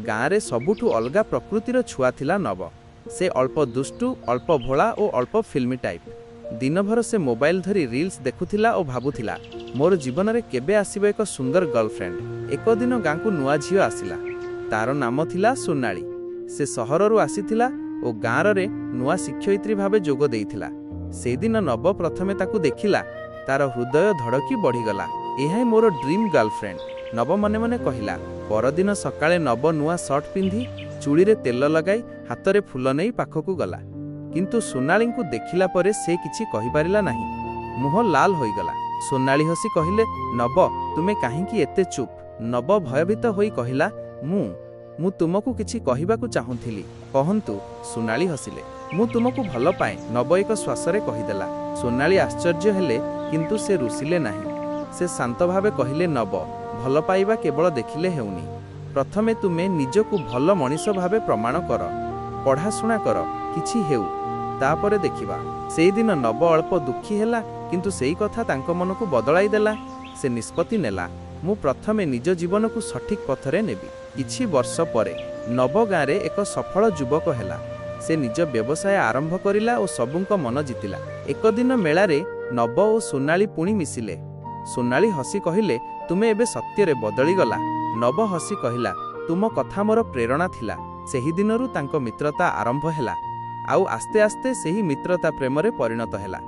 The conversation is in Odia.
ଗାଁରେ ସବୁଠୁ ଅଲଗା ପ୍ରକୃତିର ଛୁଆ ଥିଲା ନବ। ସେ ଅଳ୍ପ ଦୁଷ୍ଟୁ, ଅଳ୍ପ ଭୋଳା ଓ ଅଳ୍ପ ଫିଲ୍ମି ଟାଇପ୍। ଦିନଭର ସେ ମୋବାଇଲ ଧରି ରିଲ୍ସ ଦେଖୁଥିଲା ଓ ଭାବୁଥିଲା, ମୋର ଜୀବନରେ କେବେ ଆସିବ ଏକ ସୁନ୍ଦର ଗର୍ଲଫ୍ରେଣ୍ଡ। ଏକ ଦିନ ଗାଁକୁ ନୂଆ ଝିଅ ଆସିଲା। ତାର ନାମ ଥିଲା ସୋନାଳି। ସେ ସହରରୁ ଆସିଥିଲା ଓ ଗାଁରରେ ନୂଆ ଶିକ୍ଷୟିତ୍ରୀ ଭାବେ ଯୋଗ ଦେଇଥିଲା। ସେଦିନ ନବ ପ୍ରଥମେ ତାକୁ ଦେଖିଲା, ତାର ହୃଦୟ ଧଡ଼କି ବଢ଼ିଗଲା। ଏହା ହିଁ ମୋର ଡ୍ରିମ୍ ଗର୍ଲଫ୍ରେଣ୍ଡ, ନବ ମନେ ମନେ କହିଲା। ପରଦିନ ସକାଳେ ନବ ନୂଆ ସର୍ଟ ପିନ୍ଧି, ଚୁଳିରେ ତେଲ ଲଗାଇ, ହାତରେ ଫୁଲ ନେଇ ପାଖକୁ ଗଲା। କିନ୍ତୁ ସୋନାଳିଙ୍କୁ ଦେଖିଲା ପରେ ସେ କିଛି କହିପାରିଲା ନାହିଁ। ମୁହଁ ଲାଲ ହୋଇଗଲା। ସୋନାଳି ହସି କହିଲେ, ନବ, ତୁମେ କାହିଁକି ଏତେ ଚୁପ୍? ନବ ଭୟଭୀତ ହୋଇ କହିଲା, ମୁଁ ତୁମକୁ କିଛି କହିବାକୁ ଚାହୁଁଥିଲି। କହନ୍ତୁ, ସୋନାଳି ହସିଲେ। ମୁଁ ତୁମକୁ ଭଲ ପାଏ, ନବ ଏକ ଶ୍ୱାସରେ କହିଦେଲା। ସୋନାଳି ଆଶ୍ଚର୍ଯ୍ୟ ହେଲେ, କିନ୍ତୁ ସେ ରୁଷିଲେ ନାହିଁ। ସେ ଶାନ୍ତ ଭାବେ କହିଲେ, ନବ, ଭଲ ପାଇବା କେବଳ ଦେଖିଲେ ହେଉନି। ପ୍ରଥମେ ତୁମେ ନିଜକୁ ଭଲ ମଣିଷ ଭାବେ ପ୍ରମାଣ କର। ପଢ଼ାଶୁଣା କର, କିଛି ହେଉ, ତାପରେ ଦେଖିବା। ସେଇଦିନ ନବ ଅଳ୍ପ ଦୁଃଖୀ ହେଲା, କିନ୍ତୁ ସେଇ କଥା ତାଙ୍କ ମନକୁ ବଦଳାଇ ଦେଲା। ସେ ନିଷ୍ପତ୍ତି ନେଲା, ମୁଁ ପ୍ରଥମେ ନିଜ ଜୀବନକୁ ସଠିକ୍ ପଥରେ ନେବି। କିଛି ବର୍ଷ ପରେ ନବ ଗାଁରେ ଏକ ସଫଳ ଯୁବକ ହେଲା। ସେ ନିଜ ବ୍ୟବସାୟ ଆରମ୍ଭ କରିଲା ଓ ସବୁଙ୍କ ମନ ଜିତିଲା। ଏକ ଦିନ ମେଳାରେ ନବ ଓ ସୋନାଳି ପୁଣି ମିଶିଲେ। ସୋନାଳି ହସି କହିଲେ, ତୁମେ ଏବେ ସତ୍ୟରେ ବଦଳିଗଲା। ନବ ହସି କହିଲା, ତୁମ କଥା ମୋର ପ୍ରେରଣା ଥିଲା। ସେହିଦିନରୁ ତାଙ୍କ ମିତ୍ରତା ଆରମ୍ଭ ହେଲା ଆଉ ଆସ୍ତେ ଆସ୍ତେ ସେହି ମିତ୍ରତା ପ୍ରେମରେ ପରିଣତ ହେଲା।